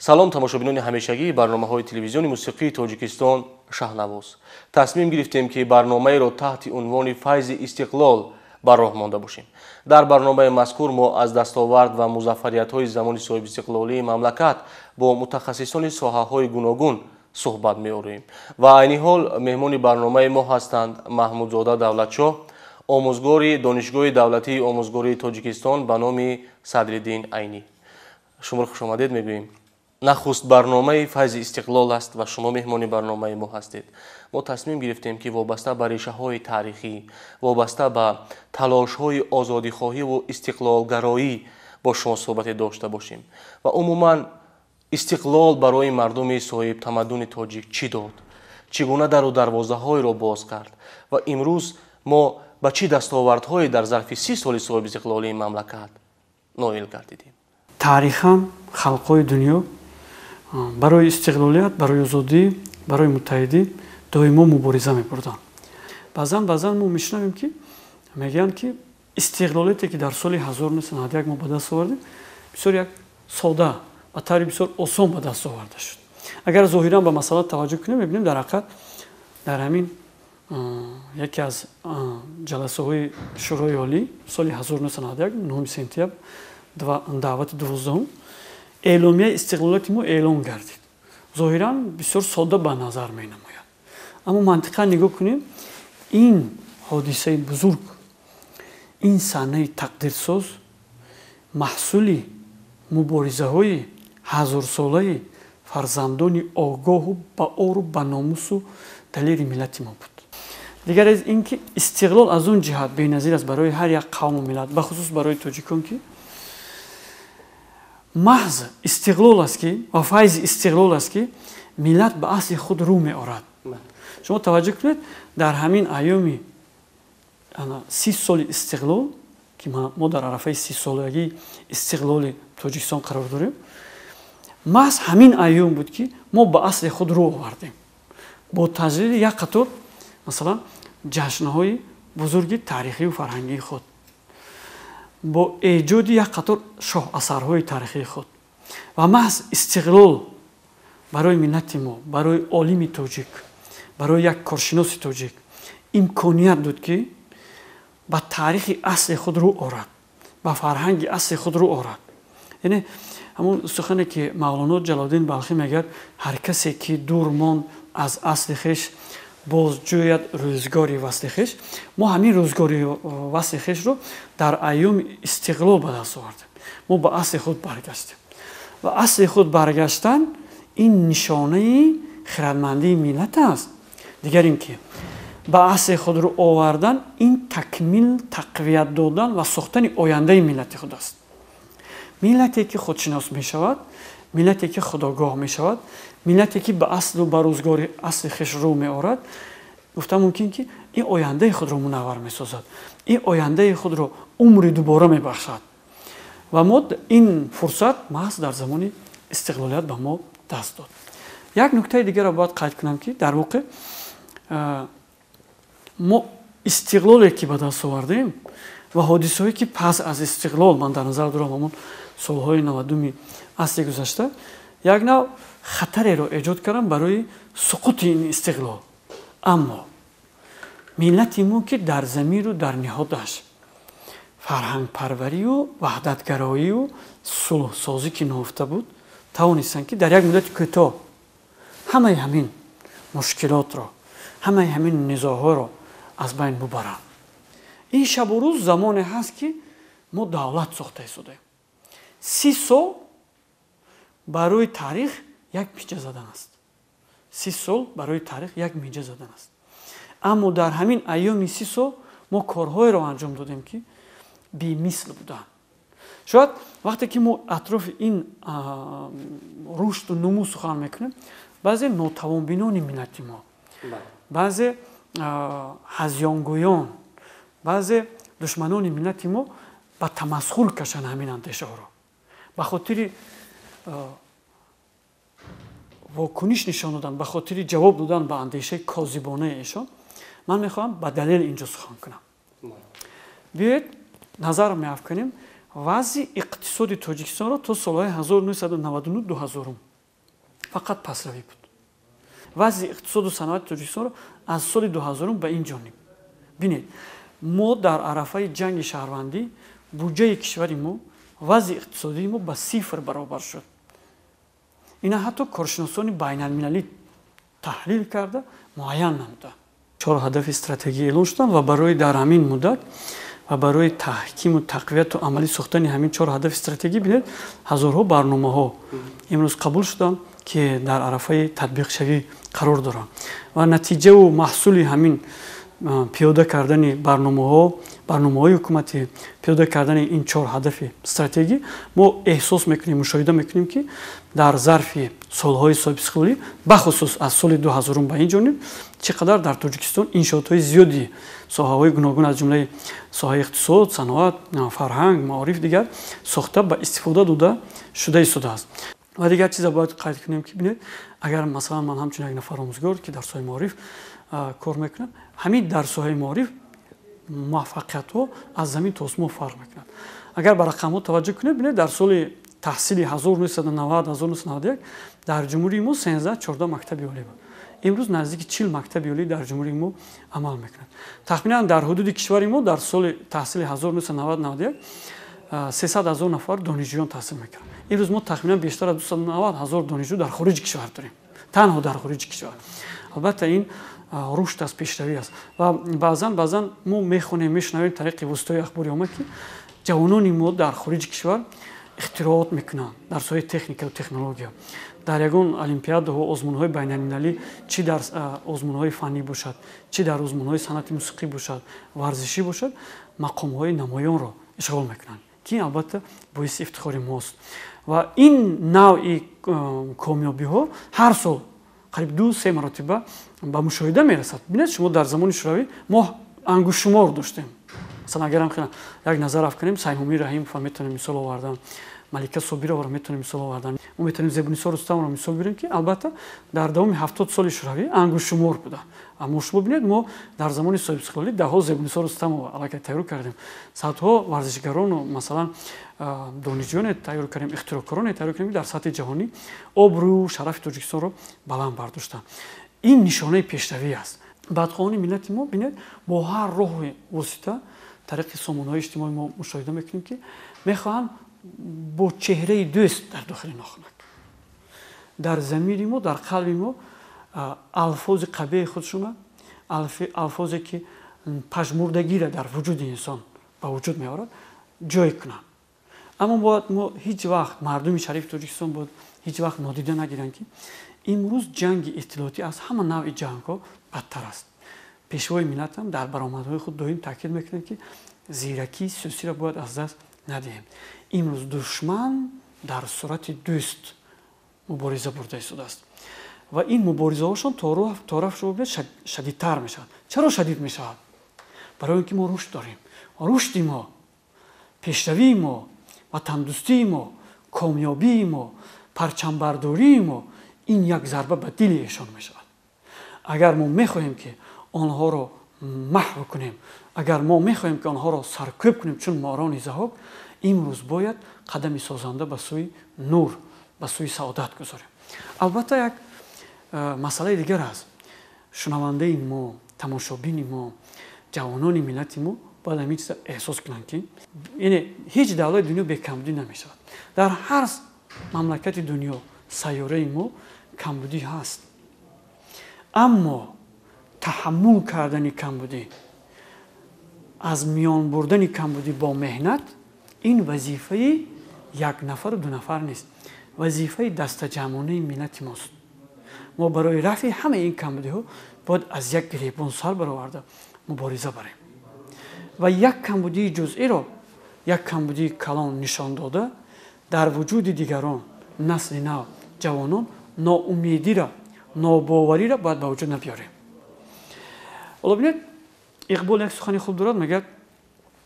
Салом, тамошобинони ҳамешагии барномаҳои телевизиони мусиқии Тоҷикистон «Шаҳнавоз». Тасмим гирифтем, ки барномаеро таҳти унвони «Файзи истиқлол» бар роҳ монда бошем. Дар барномаи мазкур мо аз дастовард ва музаффариятҳои замони соҳибистиқлолии мамлакат бо мутахассисони соҳаҳои гуногун суҳбат меорем. Ва айни ҳол меҳмони барномаи мо ҳастанд Маҳмудзода Давлатшоҳ, омӯзгори Донишгоҳи давлатии омӯзгории Тоҷикистон ба номи Садриддин Айнӣ. Шуморо хушомадед мегӯем. Нахуст барномаи «Файзи истиқлол» аст ва шумо меҳмони барномаи мо ҳастед. Мо тасмим гирифтем, ки вобаста ба решаҳои таърихӣ, вобаста ба талошҳои озодихоҳиву истиқлолгароӣ бо шумо суҳбате дошта бошем ва умуман истиқлол барои мардуми соҳибтамаддуни тоҷик чӣ дод, чӣ гуна дару дарвозаҳоеро боз кард ва имрӯз мо ба чӣ дастовардҳое дар зарфи 30 соли соҳибистиқлолии мамлакат ноил гардидем. Таърихан халқҳои дунё барои истиқлолият, барои озодӣ, барои муттаҳидӣ доимо мубориза мебурданд. Баъзан баъзан мо мешунавем, ки мегӯянд, ки истиқлолияте, ки дар соли 1991 мо ба даст овардем, бисёр як сода, ба таври бисёр осон ба даст оварда шуд. Агар зоҳиран ба масъала таваҷҷӯҳ кунем, мебинем, дар ҳақиқат дар ҳамин яке аз ҷаласаҳои Шӯрои Олӣ соли 1991, 9 сентябр, даъвати 12-ум, эъломияи истиқлолияти мо эълон гардид. Зоҳиран бисёр сода ба назар менамояд, аммо мантиқан нигоҳ кунем, ин ҳодисаи бузург, ин саҳнаи тақдирсоз маҳсули муборизаҳои ҳазорсолаи фарзандони огоҳу баору ба номусу далери миллати мо буд. Дигар аз ин ки истиқлол аз он ҷиҳат беназир аст барои ҳар як қавму миллат, бахусус барои тоҷикон, ки маҳз истиқлол аст ки ва файзи истиқлол аст, ки миллат ба асли худ рӯ меорад. Шумо таваҷҷӯҳ кунед, дар ҳамин айёми 30 соли истиқлол, ки мо дар арафаи 30-солагии истиқлоли Тоҷикистон қарор дорем, маҳз ҳамин айём буд, ки мо ба асли худ рӯ овардем бо таҷлили як қатор, масалан, ҷашнҳои бузурги таърихию фарҳангии худ, бо эҷоди як қатор шоҳасарҳои таърихии худ. Ва маҳз истиқлол барои миллати мо, барои олими тоҷик, барои як коршиноси тоҷик имконият дод, ки ба таърихи асли худ рӯ орад, ба фарҳанги асли худ рӯ орад. Яъне ҳамон сухане, ки Мавлоно Ҷалолиддин Балхӣ мегӯяд: «Ҳар касе ки дур монд аз асли хеш, боз ҷӯяд рӯзгори васли хеш». Мо ҳамин рӯзгори васли хешро дар айёми истиқлол ба даст овардем. Мо ба асли худ баргаштем ва асли худ баргаштан ин нишонаи хирадмандии миллат аст. Дигар ин ки ба асли худ рӯ овардан ин такмил, тақвият додан ва сохтани ояндаи миллати худ аст. Миллате ки худшинос мешавад, миллате ки худогоҳ мешавад, миллате ки ба аслу ба рӯзгори асли хеш рӯ меорад, гуфта мумкин, ки ин ояндаи худро мунаввар месозад, ин ояндаи худро умри дубора мебахшад. Ва мо ин фурсат маҳз дар замони истиқлолият ба мо даст дод. Як нуктаи дигарро бояд қайд кунам, ки дар воқеъ мо истиқлоле ки ба даст овардем ва ҳодисаҳое ки пас аз истиқлол, ман дар назар дорам ҳамон солҳои 90-уми асри гузашта, як нав хатареро эҷод кардам барои суқути ин истиқлол. Аммо миллати мо, ки дар замиру дар ниҳодаш фарҳангпарварию ваҳдатгароию сулҳсозӣ ки ноҳуфта буд, тавонистанд, ки дар як муддати кӯтоҳ ҳамаи ҳамин мушкилотро, ҳамаи ҳамин низоъҳоро аз байн бубаранд. Ин шабу рӯз замоне ҳаст, ки мо давлат сохта истодаем. 30 сол барои таърих як миҷа задан аст. 30 сол барои таърих як миҷа задан аст, аммо дар ҳамин айёми 30 сол мо корҳоеро анҷом додем, ки бемисл буданд. Шояд вақте ки мо атрофи ин рушду нумӯ сухан мекунем, баъзе нотавонбинони миллати мо, баъзе ҳазёнгӯён, баъзе душманони миллати мо ба тамасхур кашанд ҳамин андешаҳоро. Ба хотири вокуниш нишон додан, ба хотири ҷавоб додан ба андешаи козибонаи эшон, ман мехоҳам ба далел инҷо сухан кунам. Биёед, назар меафканем вазъи иқтисоди Тоҷикистонро то солҳои 1999-2000. Фақат пасравӣ буд. Вазъи иқтисоду саноати Тоҷикистонро аз соли 2000 ба ин ҷониб бинед. Мо дар арафаи ҷанги шаҳрвандӣ буҷаи кишвари мо, вазъи иқтисодии мо ба сифр баробар шуд. Ина ҳатто коршиносони байналмилалӣ таҳлил карда муайян намуданд. 4 ҳадафи стратегӣ эълон шуданд ва барои дар ҳамин муддат ва барои таҳкиму тақвияту амалӣ сохтани ҳамин 4 ҳадафи стратегӣ, бинед, ҳазорҳо барномаҳо имрӯз қабул шуданд, ки дар арафаи татбиқшавӣ қарор доранд ва натиҷаву маҳсули ҳамин пиёда кардани барномаҳо, барномаҳои ҳукуматӣ, пиёда кардани ин 4 ҳадафи стратегӣ мо эҳсос мекунем, мушоҳида мекунем, ки дар зарфи солҳои соҳибистиқлолӣ, бахусус аз соли 2000 ба ин ҷониб, чӣ қадар дар Тоҷикистон иншоотҳои зиёди соҳаҳои гуногун, аз ҷумлаи соҳаи иқтисод, саноат, фарҳанг, маориф, дигар сохта ба истифода дода шуда истодааст. Ва дигар чиза бояд қайд кунем, ки бинед, агар масалан ман ҳамчун як нафар омӯзгор, ки дар соҳаи маориф кор мекунам, ҳамин дар соҳаи маориф муваффақиятҳо аз замин то осмон фарқ мекунад. Агар ба рақамҳо таваҷҷӯҳ кунед, бинед, дар соли таҳсили 1990-1991 дар ҷумҳурии мо 13-14 мактаби олӣ буд. Имрӯз наздики 40 мактаби олӣ дар ҷумҳурии мо амал мекунад. Тахминан дар ҳудуди кишвари мо дар соли таҳсили 1990-91 300 ҳазор нафар донишҷӯён таҳсил мекунанд. Имрӯз мо тахминан бештар аз 290 ҳазор донишҷӯ дар хориҷи кишвар дорем, танҳо дар хориҷи кишвар. Албатта, ин рушд аст, пешравӣ аст. Ва баъзан мо мехонем, мешунавем тариқи воситаҳои ахбори омма, ки ҷавонони мо дар хориҷи кишвар ихтироот мекунанд дар соҳаи техникаву технология, дар ягон олимпиадаҳо, озмунҳои байналмилалӣ, чӣ дар озмунҳои фаннӣ бошад, чӣ дар озмунҳои санъати мусиқӣ бошад, варзишӣ бошад, мақомҳои намоёнро ишғол мекунанд, ки албатта боиси ифтихори мост. Ва ин навъи комёбиҳо ҳар сол қариб 2-3 маротиба ба мушоҳида мерасад. Бинед, шумо, дар замони Шӯравӣ мо ангуштшумор доштем. Масалан, агарам як назар афканем, Саймумин Раҳимова метавонем мисол овардан, Малика Собироваро метавонем мисол овардан, мо метавонем Зебунисо Рустамовро мисол бирем, ки албатта дар давоми 70 соли Шӯравӣ ангуштшумор буданд. Аммо шумо бинед, мо дар замони соҳибистиқлолӣ даҳҳо Зебунисо Рустамова аллакай тайёр кардем, садҳо варзишгарону, масалан, донишҷӯёне тайёр кардем, ихтироъкороне тайёр кардем, ки дар сатҳи ҷаҳонӣ обрӯю шарафи Тоҷикистонро баланд бардоштанд. Ин нишонаи пешравӣ аст. Бадхоҳони миллати мо, бинед, бо ҳар роҳи восита тариқи сомонаҳои иҷтимоӣ мо мушоҳида мекунем, ки мехоҳанд бо чеҳраи дӯст дар дохили нохунак дар замири мо, дар қалби мо алфози қабеҳи худшона, алфозе ки пажмурдагиро дар вуҷуди инсон ба вуҷуд меорад, ҷой кунанд. Аммо бояд мо ҳеҷ вақт, мардуми шарифи Тоҷикистон бояд ҳеҷ вақт нодида нагиранд, ки имрӯз ҷанги иттилоотӣ аз ҳама навъи ҷангҳо бадтар аст. Пешвои миллатам дар баромадҳои худ доим таъкид мекунад, ки зиракии сиёсиро бояд аз даст надиҳем. Имрӯз душман дар сурати дӯст мубориза бурда истодааст ва ин муборизаҳошон то рафт, шумо бинед, шадидтар мешавад. Чаро шадид мешавад? Барои он ки мо рушд дорем. Рушди мо, пешравии мо, ватандӯстии мо, комёбии мо, парчамбардории мо ин як зарба ба дили эшон мешавад. Агар мо мехоҳем, ки онҳоро маҳв кунем, агар мо мехоҳем, ки онҳоро саркӯб кунем чун морони Заҳок, имрӯз бояд қадами созанда ба сӯи нур, ба сӯи саодат гузорем. Албатта, як масъалаи дигар аст. Шунавандаи мо, тамошобини мо, ҷавонони миллати мо бояд ҳамин чиза эҳсос кунанд, ки яъне ҳеҷ давлати дунё бекамбудӣ намешавад. Дар ҳар мамлакати дунё, сайёраи мо, камбудӣ ҳаст, аммо таҳаммул кардани камбудӣ, аз миён бурдани камбудӣ бо меҳнат, ин вазифаи як нафару ду нафар нест, вазифаи дастаҷамъонаи миллати мост. Мо барои рафъи ҳамаи ин камбудиҳо бояд аз як гиребон сар бароварда мубориза барем ва як камбудии ҷузъиро як камбудии калон нишон дода, дар вуҷуди дигарон, насли нав, ҷавонон ноумедиро, нобовариро бояд ба вуҷуд набиёрем. Ҳоло бинед, Иқбол як сухани хуб дорад, мегӯяд: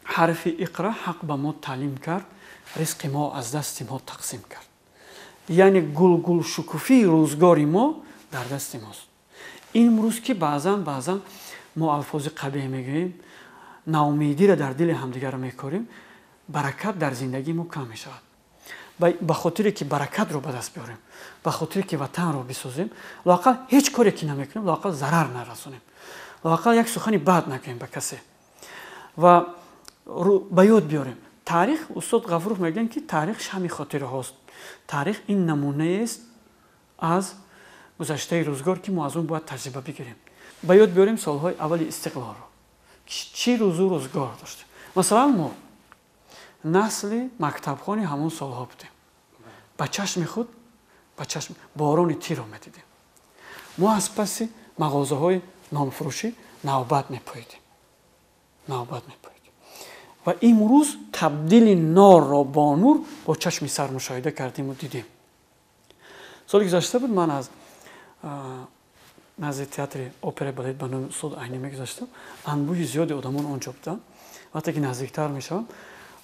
«Ҳарфи иқра ҳақ ба мо таълим кард, ризқи мо аз дасти мо тақсим кард». Яъне гулгулшукуфии рӯзгори мо дар дасти мост. Имрӯз ки баъзан мо алфози қабеҳ мегӯем, ноумедиро дар дили ҳамдигар мекорем, баракат дар зиндагии мо кам мешавад. Ба хотире ки баракатро ба даст биёрем, ба хотире ки ватанро бисозем, лоақал ҳеҷ коре ки намекунем, лоақал зарар нарасонем, лоақал як сухани бад накунем ба касе. Ва ба ёд биёрем таърих. Устод Ғафуров мегӯянд, ки таърих шамъи хотираҳост. Таърих ин намунаест аз гузаштаи рӯзгор, ки мо аз он бояд таҷриба бигирем. Ба ёд биёрем солҳои аввали истиқлолро, чӣ рӯзу рӯзгор доштем. Масалан, мо насли мактабхони ҳамон солҳо будем, ба чашми худ, ба чашми борони тирро медидем. Мо аз паси мағозаҳои нонфурӯшӣ навбат мепоидем, навбат мепоидем. Ва имрӯз табдили норро бо нур бо чашми сар мушоҳида кардему дидем. Соли гузашта буд, ман аз назди театри опера балет ба номи устод Айнӣ мегузаштам. Анбӯҳи зиёди одамон он ҷо буданд. Вақте ки наздиктар мешавам,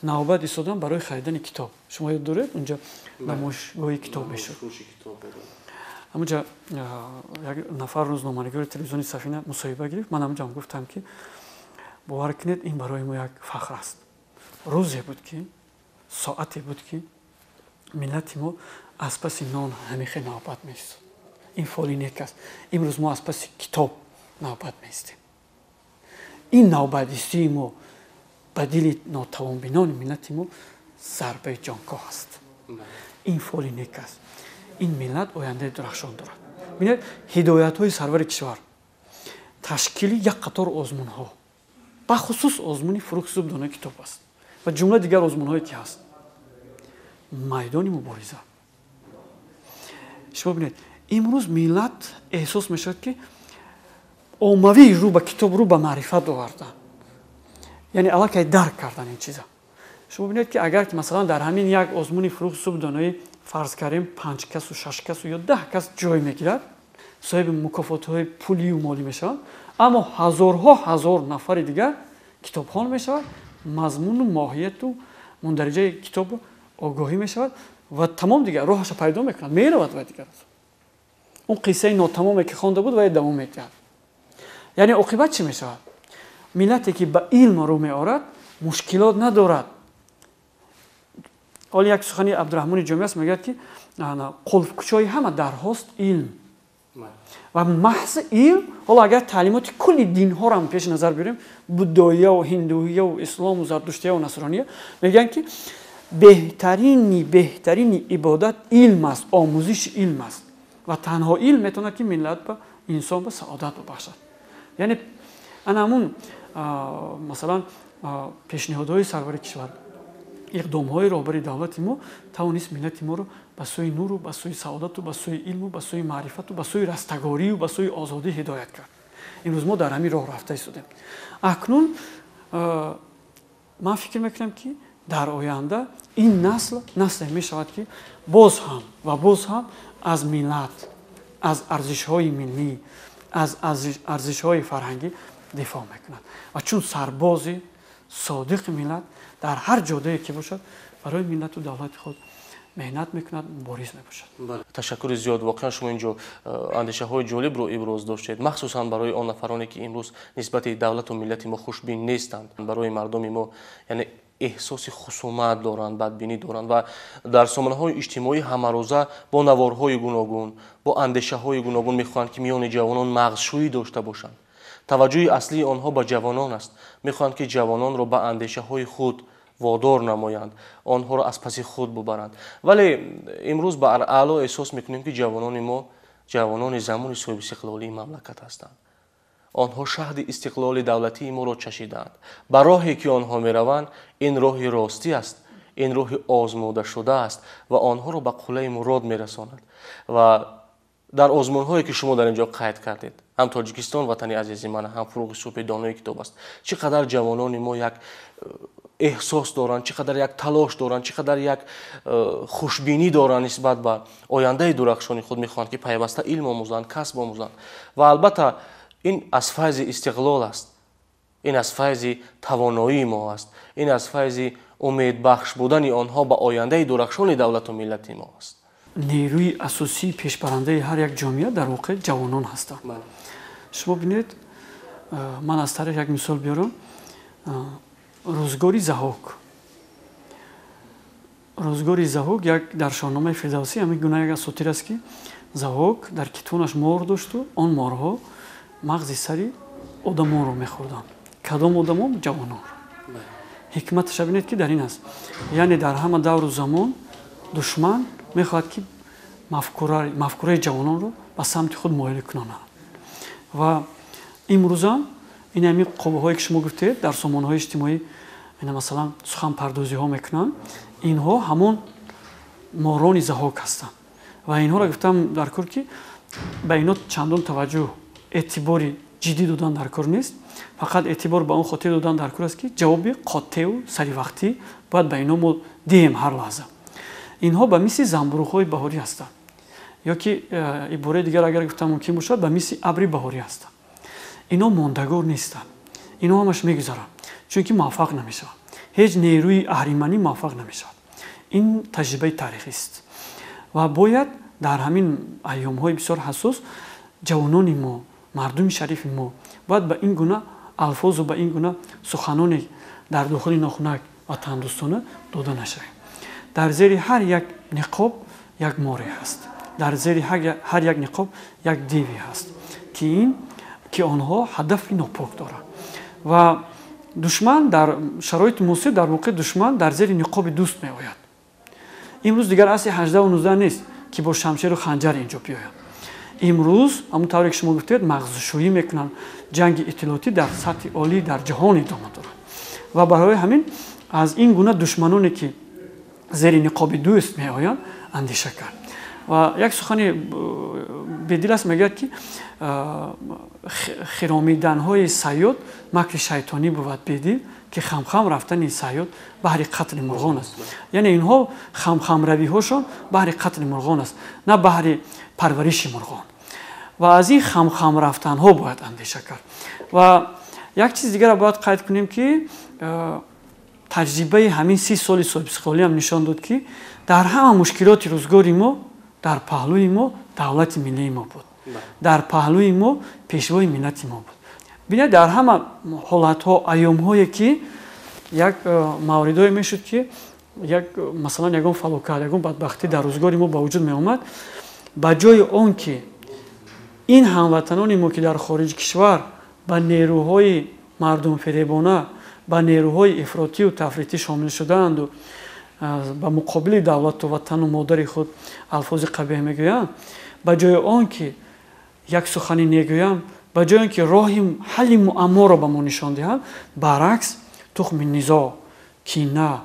навбат истодам барои харидани китоб. Шумо ёд доред, унҷа намоишгоҳи китоб мешуд. Ҳамунҷа як нафар рӯзноманигори телевизиони Сафина мусоҳиба гирифт. Ман ҳамунҷа гуфтам, ки бовар кунед, ин барои мо як фахр аст. Рӯзе буд, ки соате буд, ки миллати мо аз паси нон ҳамихе навбат меистод. Ин фоли нек аст. Имрӯз мо аз паси китоб навбат меистем. Ин навбатистии мо ба дили нотавонбинони миллати мо зарбаи ҷонкоҳ аст. Ин фоли нек аст. Ин миллат ояндаи дурахшон дорад. Бинед, ҳидоятҳои сарвари кишвар, ташкили як қатор озмунҳо, бахусус озмуни «Фурӯғи субҳи донои китоб» аст ва ҷумла дигар озмунҳое ки ҳаст, майдони мубориза. Шумо бинед, имрӯз миллат эҳсос мешавад, ки оммавӣ рӯ ба китоб, рӯ ба маърифат овардан, яъне аллакай дарк кардан ин чиза. Шумо бинед, ки агар масалан дар ҳамин як озмуни «Фурӯғи субҳи доноӣ», фарз кардем, панҷ касу шаш касу ё 10 кас ҷой мегирад, соҳиби мукофотҳои пулию молӣ мешаванд, аммо ҳазорҳо ҳазор нафари дигар китобхон мешавад, мазмуну моҳияту мундариҷаи китобро огоҳӣ мешавад ва тамом, дигар роҳаша пайдо мекунад, меравад ва дигар он қиссаи нотамоме ки хонда буд, вай давом медиҳад. Яъне оқибат чӣ мешавад? Миллате ки ба илм рӯ меорад, мушкилот надорад. Ҳоли як сухани Абдураҳмони Ҷомӣ аст, мегӯяд, ки қулфкушои ҳама дарҳост илм ва маҳзи илм. Ҳоло агар таълимоти кулли динҳоро ҳам пеши назар биёрем, буддоияву ҳиндуияву ислому зардуштияву насрония, мегӯянд, ки беҳтарини беҳтарини ибодат илм аст, омӯзиши илм аст ва танҳо илм метавонад, ки миллат ба инсон ба саодат бибахшад. Яъне ана ҳамун, масалан, пешниҳодҳои сарвари кишвар, иқдомҳои роҳбари давлати мо тавонист миллати моро ба сӯи нуру ба сӯи саодату ба сӯи илму ба сӯи маърифату ба сӯи растагорию ба сӯи озодӣ ҳидоят кард. Имрӯз мо дар ҳамин роҳ рафта истодем. Акнун ман фикр мекунам, ки дар оянда ин насл насле мешавад, ки боз ҳам ва боз ҳам аз миллат, аз арзишҳои миллӣ, аз арзишҳои фарҳангӣ дифоъ мекунад ва чун сарбози содиқи миллат дар ҳар ҷодае ки бошад, барои миллату давлати худ меҳнат мекунад, мубориз мебошад. Ташаккури зиёд. Воқеан, шумо инҷо андешаҳои ҷолибро иброз доштед, махсусан барои он нафароне, ки имрӯз нисбати давлату миллати мо хушбин нестанд, барои мардуми мо, яъне эҳсоси хусумат доранд, бадбинӣ доранд ва дар сомонаҳои иҷтимоӣ ҳамарӯза бо наворҳои гуногун, бо андешаҳои гуногун мехоҳанд, ки миёни ҷавонон мағзшӯӣ дошта бошанд. Таваҷҷӯҳи аслии онҳо ба ҷавонон аст. Мехоҳанд, ки ҷавононро ба андешаҳои худ водор намоянд, онҳоро аз паси худ бубаранд. Вале имрӯз ба аъло эҳсос мекунем, ки ҷавонони мо ҷавонони замони соҳибистиқлолии мамлакат ҳастанд. Онҳо шаҳди истиқлоли давлатии моро чашидаанд. Ба роҳе ки онҳо мераванд, ин роҳи ростӣ аст, ин роҳи озмудашуда аст ва онҳоро ба қуллаи мурод мерасонад. Ва дар озмунҳое ки шумо дар ин ҷо қайд кардед, ҳам «Тоҷикистон ватани азизи ман», ҳам «Фурӯғи субҳи донои китоб» аст, чӣ қадар ҷавонони мо як эҳсос доранд, чӣ қадар як талош доранд, чӣ қадар як хушбинӣ доранд нисбат ба ояндаи дурахшони худ. Мехоҳанд, ки пайваста илм омӯзанд, касб омӯзанд. Ва албатта, ин аз файзи истиқлол аст, ин аз файзи тавоноии мо аст, ин аз файзи умедбахш будани онҳо ба ояндаи дурахшони давлату миллати мо аст. Нерӯи асосии пешбарандаи ҳар як ҷомеа дар воқеъ ҷавонон ҳастанд. Шумо бинед, ман аз таърих як мисол биёрам. Рӯзгори Заҳок. Рӯзгори Заҳок як дар Шоҳномаи Фирдавсӣ ҳамин гуна як асотир аст, ки Заҳок дар китфонаш мор дошту он морҳо мағзи сари одамонро мехӯрданд. Кадом одамон? Ҷавононро. Ҳикматаша бинед, ки дар ин аст, яъне дар ҳама давру замон душман мехоҳад, ки мафкураи ҷавононро ба самти худ моил кунонад. Ва имрӯзам ин ҳамин қувваҳое, ки шумо гуфтед, дар сомонаҳои иҷтимоӣ ина масалан суханпардозиҳо мекунанд, инҳо ҳамон морони Заҳок ҳастанд. Ва инҳоро гуфтам дар кор, ки ба инҳо чандон таваҷҷӯҳ, эътибори ҷиддӣ додан дар кор нест. Фақат эътибор ба он хотир додан дар кор аст, ки ҷавоби қотеу саривақтӣ бояд ба инҳо мо диҳем ҳар лаҳза. Инҳо ба мисли занбуруғҳои баҳорӣ ҳастанд, ё ки ибораи дигар агар гуфтам мумкин бошад, ба мисли абри баҳорӣ ҳастанд. Инҳо мондагор нестанд, инҳо ҳамаш мегузаранд, чунки муваффақ намешаванд. Ҳеҷ нерӯи аҳриманӣ муваффақ намешавад. Ин таҷрибаи таърихист. Ва бояд дар ҳамин айёмҳои бисёр ҳассос ҷавонони мо, мардуми шарифи мо бояд ба ин гуна алфозу ба ин гуна суханоне дар дохили нохунак ва тандӯстона дода нашавем. Дар зери ҳар як ниқоб як море ҳаст, дар зери ҳар як ниқоб як деве ҳаст, ки онҳо ҳадафи нопок доранд. Ва душман дар шароити мусир, дар воқеъ душман дар зери ниқоби дӯст меояд. Имрӯз дигар асри 18-у 19 нест, ки бо шамшеру ханҷар инҷо биёяд. Имрӯз ҳамон тавре ки шумо гуфтед, мағзшӯӣ мекунанд, ҷанги иттилоотӣ дар сатҳи олӣ дар ҷаҳон идома дорад. Ва барои ҳамин аз ин гуна душманоне, ки зери ниқоби дӯст меоянд, андеша кард. Ва як сухани бедил аст, мегӯяд, ки хиромиданҳои сайёд макри шайтонӣ бувад, бедил, ки хамхам рафтани сайёд баҳри қатли мурғон аст. Яъне инҳо хамхамравиҳошон баҳри қатли мурғон аст, на баҳри парвариши мурғон. Ва аз ин хамхам рафтанҳо бояд андеша кард. Ва як чиз дигарро бояд қайд кунем, ки таҷрибаи ҳамин 30 соли соҳибистиқлолиам нишон дод, ки дар ҳама мушкилоти рӯзгори мо дар паҳлӯи мо давлати миллии мо буд, дар паҳлӯи мо пешвои миллати мо буд. Бинед, дар ҳама ҳолатҳо, айёмҳое ки як мавридое мешуд, ки як масалан ягон фалокат, ягон бадбахтӣ дар рӯзгори мо ба вуҷуд меомад, ба ҷои он ки ин ҳамватанони мо, ки дар хориҷи кишвар ба нерӯҳои мардумфиребона, ба нерӯҳои ифротию тафритӣ шомил шудаанду ба муқобили давлату ватану модари худ алфози қабеҳ мегӯянд, ба ҷои он ки як суханӣ негӯянд, ба ҷои он ки роҳи ҳалли муамморо ба мо нишон диҳанд, баръакс тухми низоъ, кина,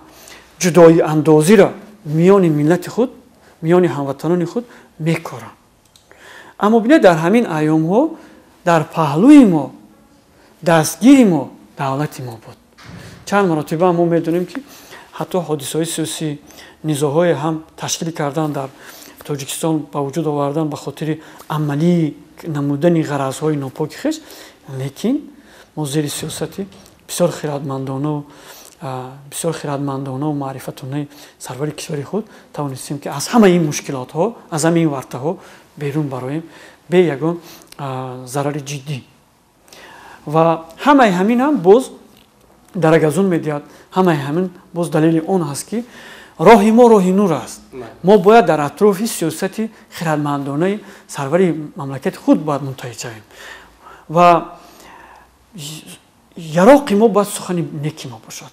ҷудоиандозиро миёни миллати худ, миёни ҳамватанони худ мекоранд. Аммо бинед, дар ҳамин айёмҳо дар паҳлӯи мо, дастгири мо давлати мо буд. Чанд маротиба мо медонем, ки ҳатто ҳодисаҳои сиёсӣ, низоъҳое ҳам ташкил кардан дар Тоҷикистон ба вуҷуд овардан ба хотири амалӣ намудани ғаразҳои нопоки хеш, лекин мо зери сиёсати бисёр хиратмандонаву маърифатонаи сарвари кишвари худ тавонистем, ки аз ҳамаи ин мушкилотҳо, аз ҳамаи ин вартаҳо берун бароем бе ягон зарари ҷиддӣ. Ва ҳамаи ҳамин ҳам боз дарагазун медиҳад, ҳамаи ҳамин боз далели он ҳаст, ки роҳи мо роҳи нур аст. Мо бояд дар атрофи сиёсати хиратмандонаи сарвари мамлакати худ бояд муттаҳид шавем ва яроқи мо бояд сухани неки мо бошад,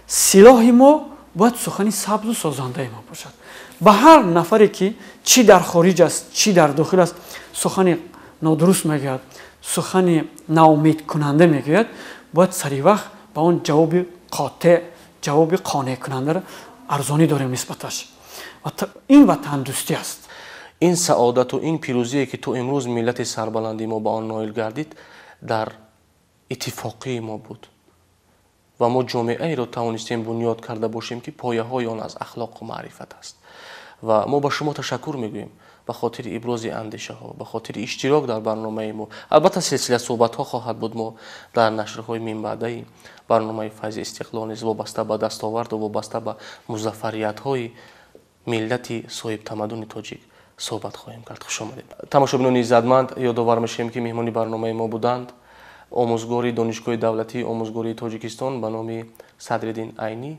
силоҳи мо бояд сухани сабзу созандаи мо бошад. Ба ҳар нафаре, ки чӣ дар хориҷ аст, чӣ дар дохил аст, сухани нодуруст мегӯяд, сухани ноумедкунанда мегӯяд, бояд саривақт ба он ҷавоби қотеъ, ҷавоби қонеъкунандаро арзонӣ дорем нисбаташ. Ин ватандӯстӣ аст. Ин саодату ин пирӯзие, ки то имрӯз миллати сарбаланди мо ба он ноил гардид, дар иттифоқии мо буд ва мо ҷомеаеро тавонистем бунёд карда бошем, ки пояҳои он аз ахлоқу маърифат аст. Ва мо ба шумо ташаккур мегӯем ба хотири ибрози андешаҳо, ба хотири иштирок дар барномаи мо. Албатта, силсила суҳбатҳо хоҳад буд. Мо дар нашрҳои минбаъдаи барномаи «Файзи истиқлол» низ вобаста ба дастоварду вобаста ба музаффариятҳои миллати соҳибтамаддуни тоҷик суҳбат хоҳем кард. Хуш омадед. Тамошобинони иззатманд, ёдовар мешавем, ки меҳмони барномаи мо буданд омӯзгори Донишгоҳи давлатии омӯзгории Тоҷикистон ба номи Садриддин Айнӣ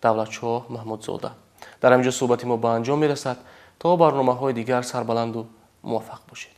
Давлатшоҳ Маҳмудзода. Дар ҳамин ҷо суҳбати мо ба анҷом мерасад. То барномаҳои дигар сарбаланду муваффақ бошед.